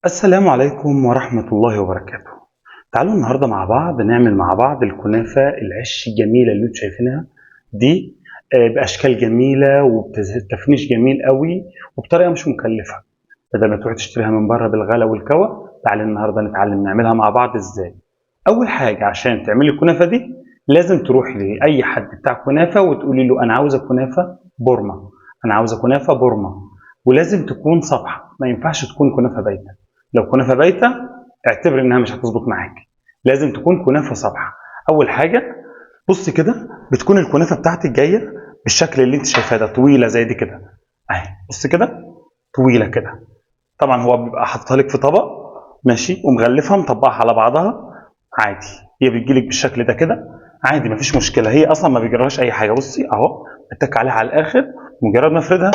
السلام عليكم ورحمة الله وبركاته. تعالوا النهاردة مع بعض نعمل مع بعض الكنافة العش الجميلة اللي انتم شايفينها دي، بأشكال جميلة وبتفنيش جميل قوي وبطريقة مش مكلفة. بدل ما تروح تشتريها من بره بالغلا والكوى، تعالوا النهاردة نتعلم نعملها مع بعض ازاي. أول حاجة عشان تعملي الكنافة دي لازم تروحي لأي حد بتاع كنافة وتقولي له أنا عاوزة كنافة بورما، أنا عاوزة كنافة بورما، ولازم تكون صبحة، ما ينفعش تكون كنافة بايتة. لو كنافة بايتة اعتبر انها مش هتظبط معاك، لازم تكون كنافة صبحة. اول حاجة بصي كده، بتكون الكنافة بتاعتك جاية بالشكل اللي انت شايفاه ده، طويلة زي دي كده اهي، بصي كده طويلة كده. طبعا هو بيبقى حاططها لك في طبق ماشي ومغلفها مطبقها على بعضها عادي، هي بتجيلك بالشكل ده كده عادي مفيش مشكلة، هي اصلا ما بيجرالهاش اي حاجة. بصي اهو اتك عليها على الاخر، مجرد ما افردها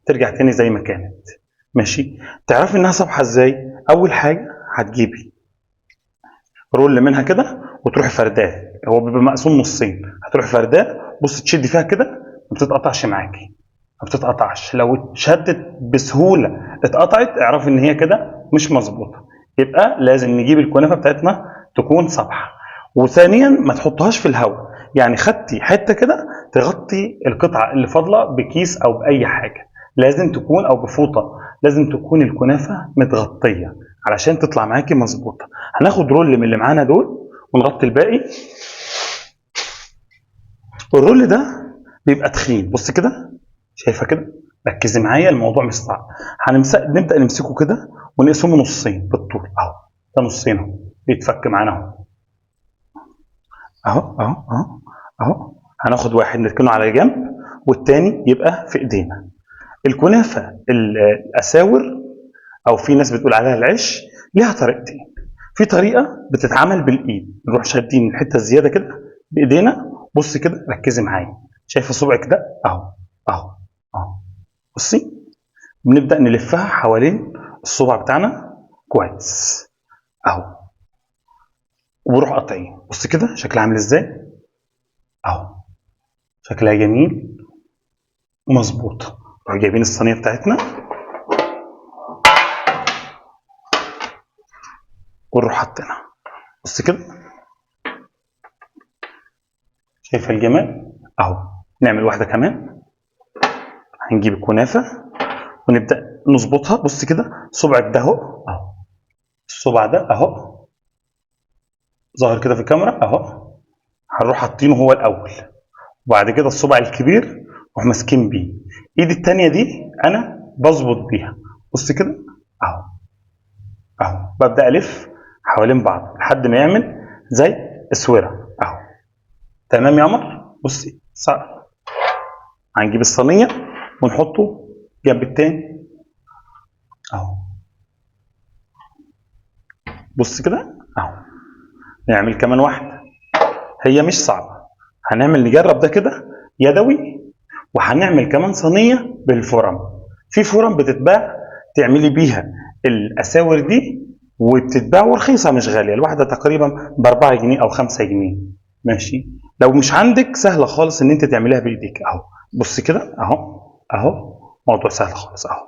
ترجع تاني زي ما كانت ماشي. تعرفي انها صبحة ازاي؟ اول حاجة هتجيبي رول منها كده وتروحي فرداه، هو بيبقى مقسوم نصين، هتروحي فرداه بصي تشدي فيها كده ما بتتقطعش معاكي، ما بتتقطعش. لو اتشدت بسهولة اتقطعت اعرفي ان هي كده مش مظبوطة، يبقى لازم نجيب الكنافه بتاعتنا تكون صبحة. وثانيا ما تحطهاش في الهواء، يعني خدتي حتة كده تغطي القطعة اللي فاضلة بكيس او باي حاجة، لازم تكون او بفوطه، لازم تكون الكنافه متغطيه علشان تطلع معاكي مظبوطة. هناخد رول من اللي معانا دول ونغطي الباقي. الرول ده بيبقى تخين، بص كده، شايفه كده؟ ركزي معايا الموضوع مش صعب. نبدا نمسكه كده ونقسمه نصين بالطول اهو، ده نصين اهو بيتفك معانا اهو اهو اهو اهو اهو. هناخد واحد نركنه على جنب والتاني يبقى في ايدينا. الكنافه الاساور او في ناس بتقول عليها العش ليها طريقتين. في طريقه بتتعمل بالايد، نروح شادين الحتة الزيادة كده بايدينا. بص كده ركزي معايا، شايفه صبعك ده اهو اهو اهو، بصي بنبدا نلفها حوالين الصبع بتاعنا كويس اهو، وبروح قاطعين. بص كده شكلها عامل ازاي اهو، شكلها جميل ومظبوط. نروح جايبين الصينية بتاعتنا ونروح حاطينها. بص كده شايفه الجمال اهو. نعمل واحدة كمان، هنجيب الكنافه ونبدا نظبطها. بص كده صبعك ده اهو اهو، الصبع ده اهو ظاهر كده في الكاميرا اهو، هنروح حاطينه هو الاول، وبعد كده الصبع الكبير نروح ماسكين بيه. ايدي التانية دي انا بظبط بيها. بص كده اهو اهو، ببدا الف حوالين بعض لحد ما يعمل زي اسورة اهو. تمام يا قمر؟ بصي صح. هنجيب الصينية ونحطه جنب التاني اهو. بص كده اهو. نعمل كمان واحدة، هي مش صعبة. هنعمل نجرب ده كده يدوي، وهنعمل كمان صينية بالفرم. في فرم بتتباع تعملي بيها الاساور دي، وبتتباع ورخيصه مش غالية، الواحدة تقريبا ب 4 جنيه او 5 جنيه ماشي. لو مش عندك سهلة خالص ان انت تعمليها بايديك اهو. بص كده اهو اهو، موضوع سهل خالص اهو.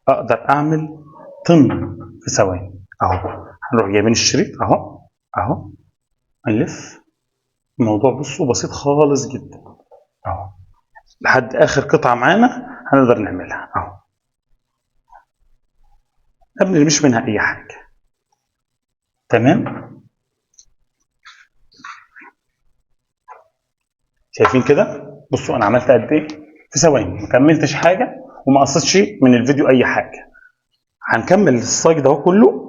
اقدر اعمل طن في ثواني اهو. هنروح جايبين الشريط اهو اهو، نلف. الموضوع بصوا بسيط خالص جدا اهو، لحد اخر قطعه معانا هنقدر نعملها اهو، ما بنرميش منها اي حاجة. تمام؟ شايفين كده؟ بصوا انا عملت قد ايه في ثواني، ما كملتش حاجة وما قصيتش من الفيديو اي حاجة. هنكمل الصاج ده كله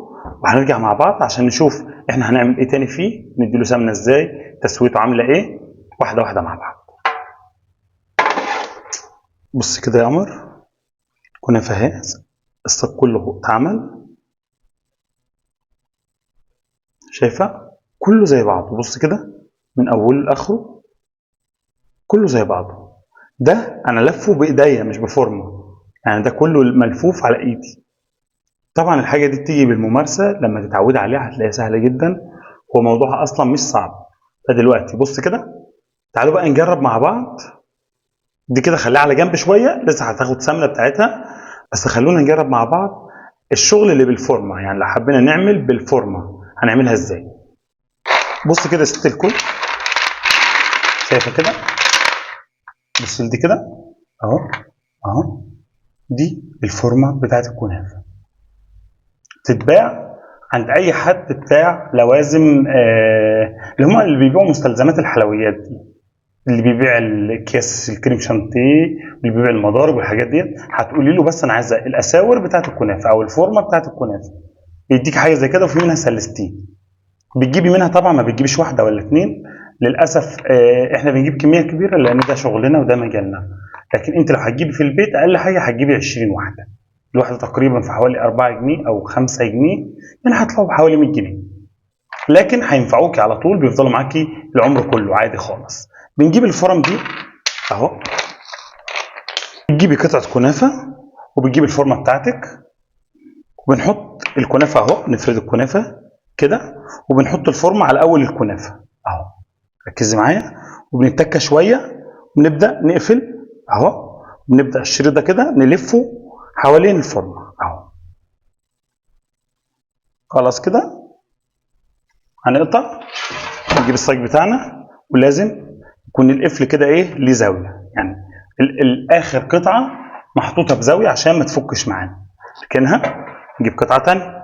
وهنرجع مع بعض عشان نشوف احنا هنعمل ايه تاني فيه، نديله سمنه ازاي، تسويته عامله ايه، واحدة واحدة مع بعض. بص كده يا قمر، كنافه اهي، الصاج كله اتعمل، شايفه كله زي بعضه. بص كده من اوله لاخره كله زي بعضه. ده انا لفه بايديا مش بفورمه، يعني ده كله ملفوف على ايدي. طبعا الحاجة دي بتيجي بالممارسة، لما تتعودي عليها هتلاقيها سهلة جدا، هو موضوعها اصلا مش صعب. فدلوقتي بص كده، تعالوا بقى نجرب مع بعض. دي كده خليها على جنب شوية، لسه هتاخد سمنه بتاعتها، بس خلونا نجرب مع بعض الشغل اللي بالفورمه، يعني لو حبينا نعمل بالفورمه هنعملها ازاي. بص كده يا ست الكل، شايفه كده؟ بص دي كده اهو اهو، دي الفورمة بتاعت الكنافه، تتباع عند اي حد بتاع لوازم، اللي هم اللي بيبيعوا مستلزمات الحلويات دي، اللي بيبيع الاكياس الكريم شانتيه واللي بيبيع المضارب والحاجات دي. هتقولي له بس انا عايزه الاساور بتاعت الكنافه او الفورمة بتاعت الكنافه، بيديك حاجة زي كده، وفي منها سلستين بتجيبي منها. طبعا ما بتجيبيش واحدة ولا اتنين للاسف، احنا بنجيب كمية كبيرة لان ده شغلنا وده مجالنا. لكن انت لو هتجيبي في البيت اقل حاجة هتجيبي 20 واحدة، الواحدة تقريبا في حوالي 4 جنيه او 5 جنيه، يعني هتطلعوا بحوالي 100 جنيه، لكن هينفعوكي على طول، بيفضلوا معاكي العمر كله عادي خالص. بنجيب الفرم دي اهو، بتجيبي قطعه كنافه وبتجيبي الفورمة بتاعتك، وبنحط الكنافه اهو، نفرد الكنافه كده وبنحط الفورمة على اول الكنافه اهو، ركزي معايا، وبنتكه شوية ونبدا نقفل اهو، بنبدا الشريط ده كده نلفه حوالين الفورمة اهو. خلاص كده هنقطع، نجيب الصاج بتاعنا، ولازم يكون القفل كده ايه ليه زاوية، يعني الاخر قطعه محطوطة بزاوية عشان ما تفكش معانا. لكنها نجيب قطعه ثانية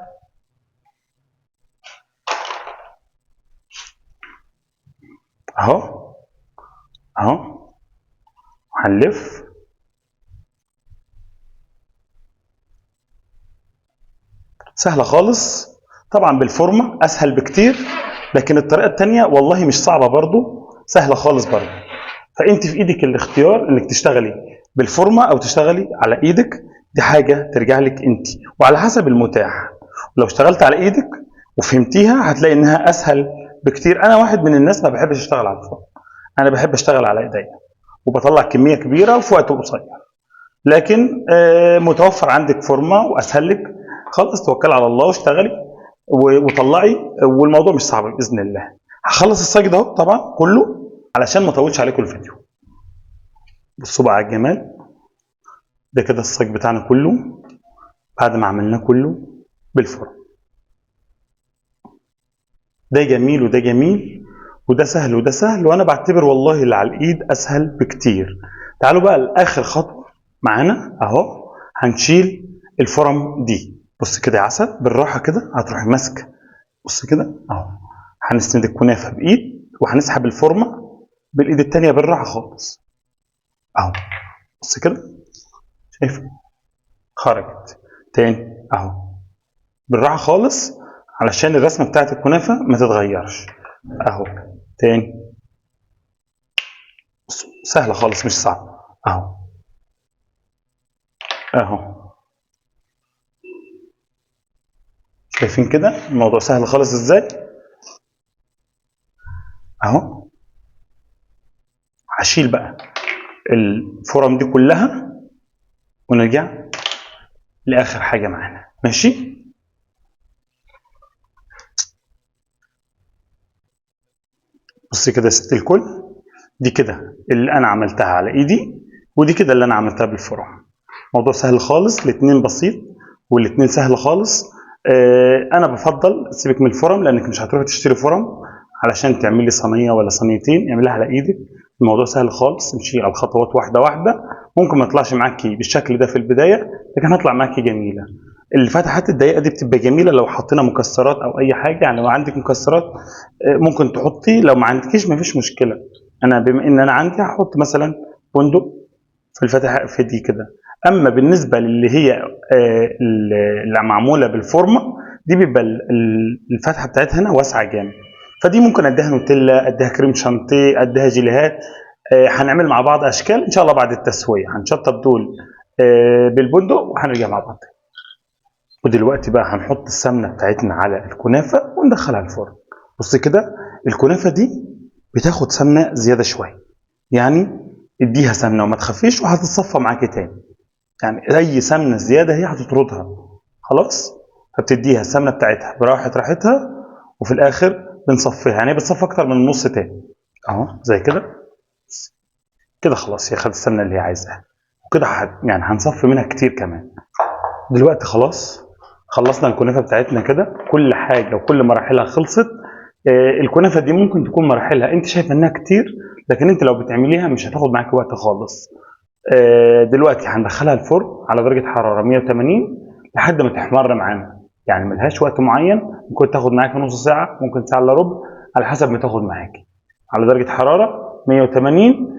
اهو اهو، هنلف سهلة خالص. طبعا بالفورمه اسهل بكتير، لكن الطريقة الثانية والله مش صعبة برضو، سهلة خالص برضو. فانت في ايدك الاختيار انك تشتغلي بالفورمه او تشتغلي على ايدك، دي حاجة ترجع لك انت وعلى حسب المتاح. ولو اشتغلت على ايدك وفهمتيها هتلاقي انها اسهل بكتير. انا واحد من الناس ما بحبش اشتغل على الفورمة، انا بحب اشتغل على ايديا وبطلع كمية كبيرة وفي وقت قصير. لكن متوفر عندك فورمه واسهل لك، خلاص توكلي على الله واشتغلي وطلعي، والموضوع مش صعب باذن الله. هخلص الصاج ده طبعا كله علشان ما اطولش عليكم الفيديو. بصوا بقى على الجمال ده كده، الصاج بتاعنا كله بعد ما عملناه كله بالفرن. ده جميل وده جميل وده سهل وده سهل، وانا بعتبر والله اللي على الايد اسهل بكتير. تعالوا بقى لاخر خطوة معانا اهو، هنشيل الفرم دي. بص كده يا عسل، بالراحة كده هتروحي ماسكه، بص كده اهو، هنسند الكنافه بايد وهنسحب الفورمة بالايد الثانية بالراحة خالص اهو. بص كده، شايفه؟ خرجت تاني اهو بالراحة خالص علشان الرسمة بتاعت الكنافه ما تتغيرش اهو. تاني، سهلة خالص مش صعب اهو اهو. شايفين كده الموضوع سهل خالص ازاي اهو. هشيل بقى الفرم دي كلها ونرجع لاخر حاجة معانا. ماشي، بصي كده يا ست الكل، دي كده اللي انا عملتها على ايدي، ودي كده اللي انا عملتها بالفرم. موضوع سهل خالص، الاتنين بسيط والاتنين سهل خالص. انا بفضل سيبك من الفرم لانك مش هتروحي تشتري فرم علشان تعملي صينية ولا صينيتين، اعمليها على ايدك. الموضوع سهل خالص، امشي على الخطوات واحدة واحدة. ممكن ما يطلعش معاكي بالشكل ده في البداية، لكن هطلع معاكي جميلة. الفتحات الضيقه دي بتبقى جميلة لو حطينا مكسرات او اي حاجة، يعني لو عندك مكسرات ممكن تحطي، لو ما عندكيش ما فيش مشكلة. انا بما ان انا عندي هحط مثلا بندق في الفتحة في دي كده. اما بالنسبة للي هي اللي معمولة بالفورمه دي، بيبقى الفتحة بتاعتها هنا واسعة جامد، فدي ممكن اديها نوتيلا، اديها كريم شانتيه، اديها جيليهات. هنعمل مع بعض اشكال ان شاء الله بعد التسوية. هنشطب دول بالبندق وهنرجع مع بعض. ودلوقتي بقى هنحط السمنة بتاعتنا على الكنافه وندخلها الفرن. بص كده، الكنافه دي بتاخد سمنه زيادة شوية، يعني اديها سمنه وما تخافيش وهتتصفى معاكي تاني. يعني اي سمنه زيادة هي هتطردها خلاص، فبتديها السمنة بتاعتها براحة راحتها، وفي الاخر بنصفيها، يعني بتصفى اكتر من النص تاني اهو زي كده كده. خلاص هي خدت السمنة اللي هي عايزاها وكده، يعني هنصفي منها كتير كمان. دلوقتي خلاص خلصنا الكنافه بتاعتنا كده، كل حاجة وكل مراحلها خلصت. الكنافه دي ممكن تكون مراحلها انت شايفه انها كتير، لكن انت لو بتعمليها مش هتاخد معاك وقت خالص. دلوقتي هندخلها الفرن على درجه حرارة 180 لحد ما تحمر معانا، يعني ملهاش وقت معين، ممكن تاخد معاك نص ساعة، ممكن ساعة الا ربع، على حسب ما تاخد معاك. على درجه حرارة 180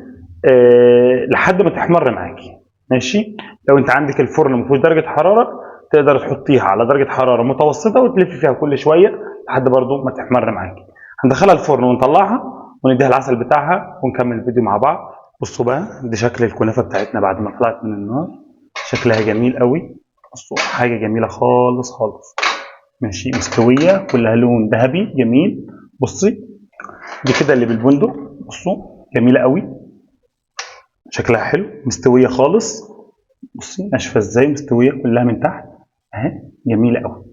لحد ما تحمر معاكي. ماشي. لو انت عندك الفرن ما فيهوش درجه حرارة تقدر تحطيها على درجه حرارة متوسطه وتلف فيها كل شوية لحد برضو ما تحمر معاكي. هندخلها الفرن ونطلعها ونديها العسل بتاعها ونكمل الفيديو مع بعض. بصوا بقى، دي شكل الكنافه بتاعتنا بعد ما طلعت من النار، شكلها جميل قوي. بصوا حاجة جميلة خالص خالص. ماشي، مستوية كلها لون ذهبي جميل. بصي دي كده اللي بالبندق، بصوا جميلة قوي، شكلها حلو، مستوية خالص. بصي ناشفة ازاي، مستوية كلها من تحت اهي، جميلة قوي.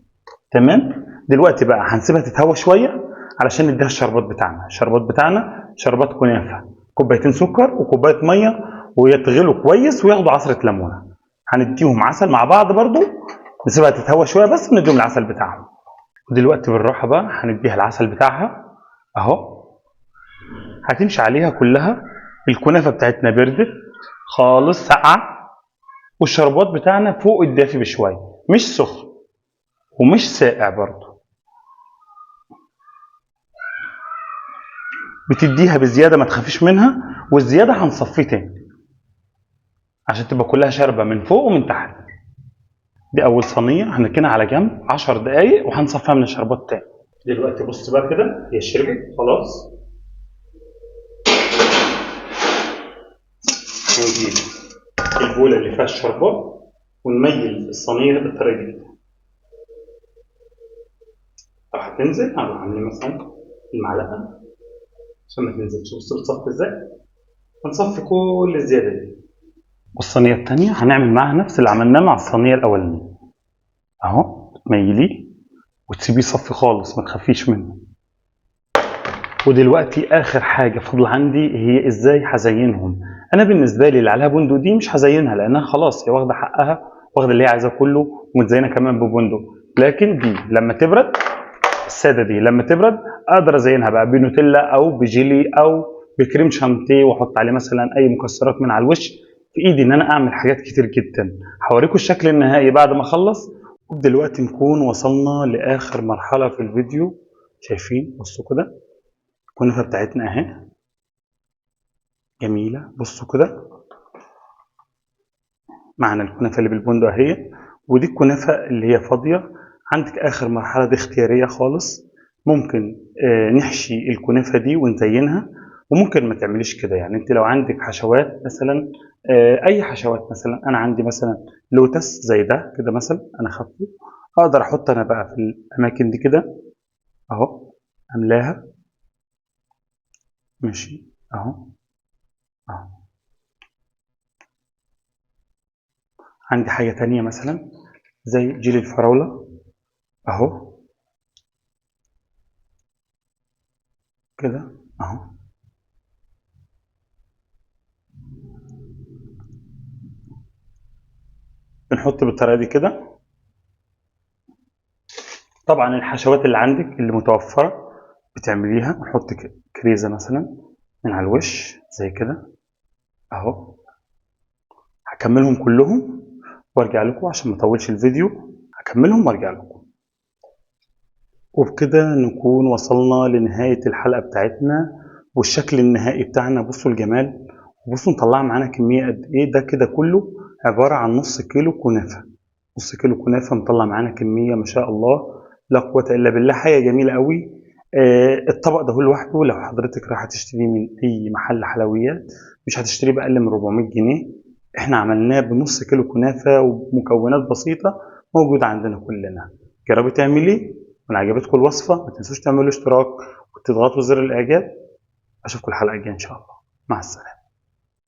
تمام. دلوقتي بقى هنسيبها تتهوى شوية علشان نديها الشربات بتاعنا. الشربات بتاعنا شربات كنافه، كوبايتين سكر وكوبايه مية، ويتغلوا كويس وياخدوا عصره ليمونه. هنديهم عسل مع بعض برضو، نسيبها تتهوى شوية بس ونديهم العسل بتاعهم. ودلوقتي بالراحة بقى هنديها العسل بتاعها اهو، هتمشي عليها كلها. الكنافه بتاعتنا بردت خالص ساقعه، والشربات بتاعنا فوق الدافي بشوية، مش سخن ومش ساقع برضو. بتديها بزيادة ما تخافيش منها، والزيادة هنصفيه تاني عشان تبقى كلها شاربه من فوق ومن تحت. دي اول صينية هنركنها على جنب 10 دقايق وهنصفيها من الشربات تاني. دلوقتي بص بقى كده، هي شربت خلاص. هنجيب البوله اللي فيها الشربات ونميل الصينية بالطريقة دي. لو هتنزل هنروح عاملين مثلا المعلقة عشان ما تنزلش. بص بتصفي ازاي، هنصفي كل الزيادة دي. والصينيه الثانية هنعمل معاها نفس اللي عملناه مع الصينية الاولانية اهو، تميليه وتسيبيه صفي خالص ما تخافيش منه. ودلوقتي اخر حاجة فاضلة عندي هي ازاي هزينهم. انا بالنسبة لي اللي عليها بندق دي مش هزينها لانها خلاص هي واخده حقها، واخده اللي هي عايزاه كله، ومتزينه كمان ببندق. لكن دي لما تبرد، السادة دي لما تبرد اقدر ازينها بقى بنوتيلا او بجيلي او بكريم شانتيه، واحط عليه مثلا اي مكسرات من على الوش. في ايدي ان انا اعمل حاجات كتير جدا. هوريكم الشكل النهائي بعد ما اخلص. ودلوقتي نكون وصلنا لاخر مرحلة في الفيديو. شايفين؟ بصوا كده الكنافه بتاعتنا اهي جميلة. بصوا كده معنا الكنافه اللي بالبندق اهي، ودي الكنافه اللي هي فاضية. عندك اخر مرحلة دي اختيارية خالص، ممكن نحشي الكنافه دي ونزينها، وممكن ما تعمليش كده. يعني انت لو عندك حشوات مثلا، اي حشوات، مثلا انا عندي مثلا لوتس زي ده كده مثلا، انا خدته اقدر احط انا بقى في الاماكن دي كده اهو، املاها ماشي اهو اهو. عندي حاجة تانية مثلا زي جيل الفراوله اهو كده اهو. بنحط بالطريقة دي كده. طبعا الحشوات اللي عندك اللي متوفرة بتعمليها. نحط كريزه مثلا من على الوش زي كده اهو. هكملهم كلهم وارجع لكم عشان ما اطولش الفيديو، هكملهم وارجع لكم. وبكده نكون وصلنا لنهاية الحلقة بتاعتنا والشكل النهائي بتاعنا. بصوا الجمال، وبصوا نطلع معانا كمية قد ايه. ده كده كله عبارة عن نص كيلو كنافه، نص كيلو كنافه مطلع معانا كمية ما شاء الله لا قوة الا بالله، حاجة جميلة قوي. الطبق ده هو لوحده لو حضرتك رايحة تشتريه من اي محل حلويات مش هتشتريه باقل من 400 جنيه. احنا عملناه بنص كيلو كنافه ومكونات بسيطة موجودة عندنا كلنا. جربي تعمليه، وان عجبتكم الوصفة ما تنسوش تعملوا اشتراك وتضغطوا زر الاعجاب. اشوفكم الحلقة الجاية ان شاء الله. مع السلامة.